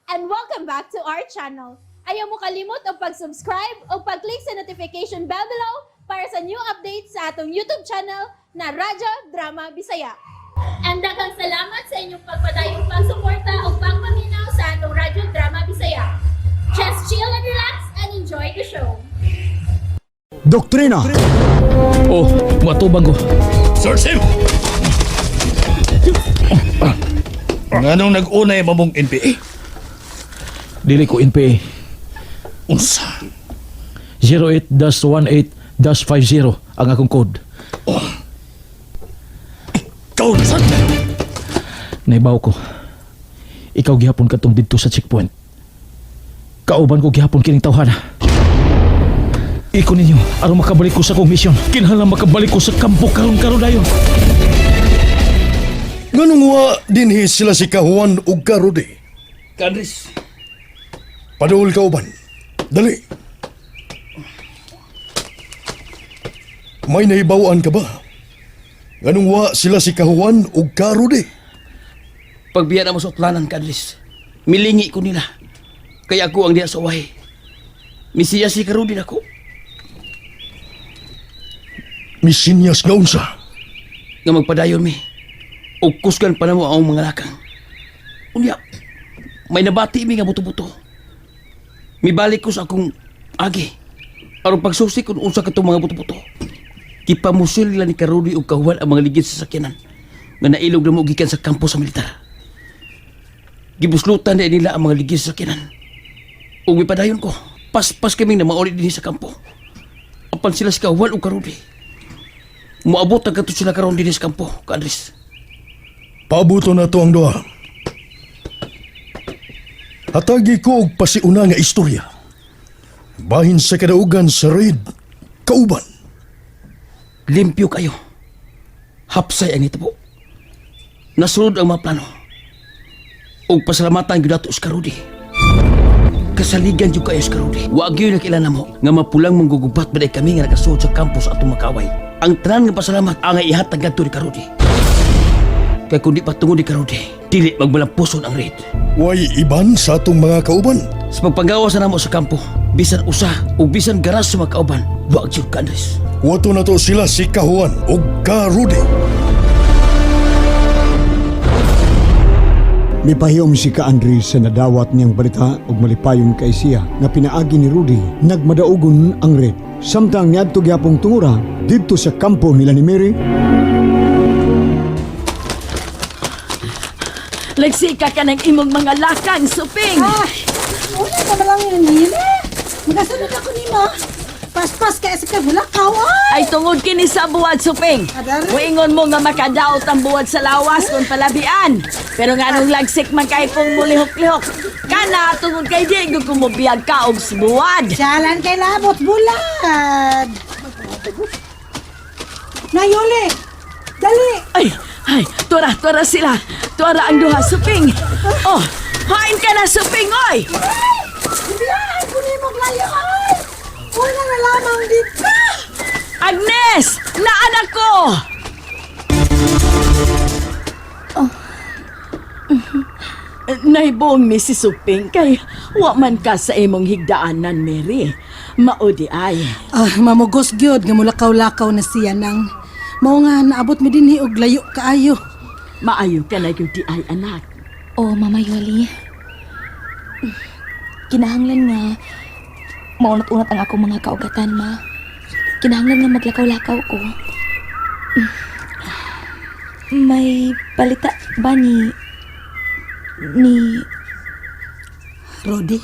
And welcome back to our channel. Ayaw mo kalimot og pag-subscribe o pag-click sa notification bell below para sa new updates sa atong YouTube channel na Radyo Drama Bisaya. And daghang salamat sa inyong pagpadayong pagsuporta o pagpaminaw sa atong Radyo Drama Bisaya. Just chill and relax and enjoy the show. Doktrina. Oh, matubang ko. Sir Sim! Nganong nag-unay mamong NPA? Dili ko NPA. Unsa? 08-18-50 ang akong code. Ikaw na sad! Naibaw ko. Ikaw gihapon katong didto sa checkpoint. Kauban ko gihapon kining tawhana. Iko ninyo aron makabalik ko sa akong misyon. Kinahanglan makabalik ko sa kampo karon karon dayon. Nganong wa dinhi sila si Kahuan ug Karudi? Kandris, Paduol ka uban. Dali. May nahibaw-an ka ba? Nganong wa sila si Kahuan ug Karudi? Pagbiya na mo sa utlanan, Kandris. Milingi ko nila. Kaya ako ang diya sa uway. Misiya si Karudin ako. Misinyas nga unsa? Nga magpadayon mi. O kusgan pa na mo ang mga lakang. Unya, may nabati mi nga buto-buto. Mibalik ko sa akong agi. Aron pagsusi kung unsa katong mga buto-buto. Kipamusil nila ni Karudi og kahuan ang mga ligid sa sakyanan nga nailog na mo gikan sa kampo sa militar. Gibuslutan na nila ang mga ligid sa sakyanan. Ug mipadayon ko. Paspas kaming na mauli dinhi sa kampo. Apan sila sa kahuan og Karudi. Moabot ang kato sila karon dinhi sa kampo, ka Andres. Pabuto na to ang duha. Hatagi ko og pasiuna nga istorya. Bahin sa kadaugan sa raid, kauban. Limpyo kayo. Hapsay ang itabo. Nasunod ang mga plano. Og pasalamatan gyud nato sa Karudi. Kasaligan gyud kayo sa Karudi. Wa gyud nakilala mo nga mapulang manggugubat ba kami nga nakasuod sa campus atong makaway. Ang tanan nga pasalamat ang ihatag ngadto ni Karudi. Kay kun di patungod ni Karudi, dili magmalampuson ang raid. Way iban sa atong mga kauban. Sa pagpanggawas na namo sa kampo, bisan usa o bisan garas sa mga kauban, wa gyud ka Andres. Wato na to sila si Kahuan ug Karudi. Mipahiyom si Ka Andres sa nadawat niyang balita ug malipayon kay siya nga pinaagi ni Rudy nagmadaugon ang red. Samtang niadto gyapong tungura didto sa kampo nila ni Mary. Lagsika ka ng imong mga lakang, Suping! Ah, wala na ba lang yun, Nina? Magasunod ako ni mo. Paspas kaya sa kabulakaw, ay! Ay tungod kini sa buwad, Suping! Adari. Muingon mo nga makadaot ang buwad sa lawas kung palabian. Pero nga nung lagsik man kay kong mulihok-lihok, kana tungod kay di gyud kumubiyag ka og buwad. Jalan kay labot, bulad! Nayuli! Dali! Ay, ay, tuara, tuara sila. Tuara ang duha, Suping. Oh, hain ka na, Suping, oy! Ay! Ibiyahan ko ni mong layo, ay! Wala na lamang dito! Agnes! Naanak ko! Naibong ni si Suping kay wa man ka sa imong higdaanan, Mary. Maudi ay. Ah, mamugos gyud nga mulakaw-lakaw na siya nang mao nga naabot mi dinhi og layo kaayo. Maayo ka na gyud di ay, anak. Oh, Mama Yoli. Kinahanglan nga maunat-unat ang akong mga kaugatan, ma. Kinahanglan nga maglakaw-lakaw ko. May balita ba ni Rodi,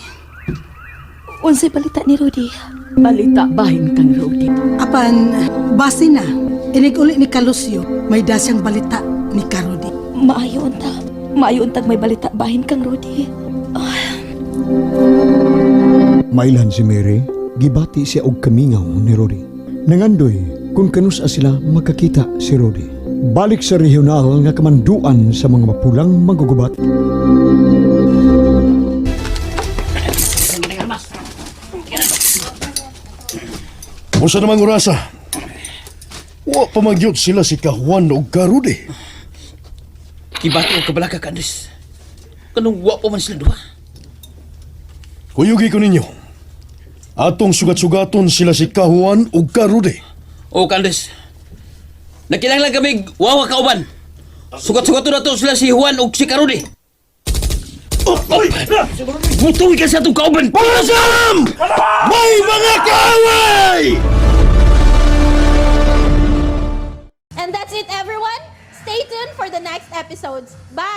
unsay balita ni Rudy? Balita bahin kang Rudy. Apan base na inig uli ni Kalusyo, may dasyang balita ni Karodi. Maayo unta. Maayo untag may balita bahin kang Rudy. Mailhan si Mary, gibati siya og kamingaw ni Rudy. Nangandoy kung kanusa sila makakita si Rudy. Balik sa regional nga kamanduan sa mga mapulang manggugubat. Usa namang orasa. Wa pa magyud sila si Kahuan ug Karudi. Kibati og kabalaka ka Andres. Kanong wa pa man sila duha. Kuyugi ko ninyo. Atong sugat-sugaton sila si Kahuan ug Karude. O Candice, nakinahanglan kami wawa kauban. Sugat-sugat na to sila si Juan ug si Karudi. Oh, oh, Butuwi ka sa atong kauban. Palasam! May mga kaaway! And that's it, everyone. Stay tuned for the next episodes. Bye!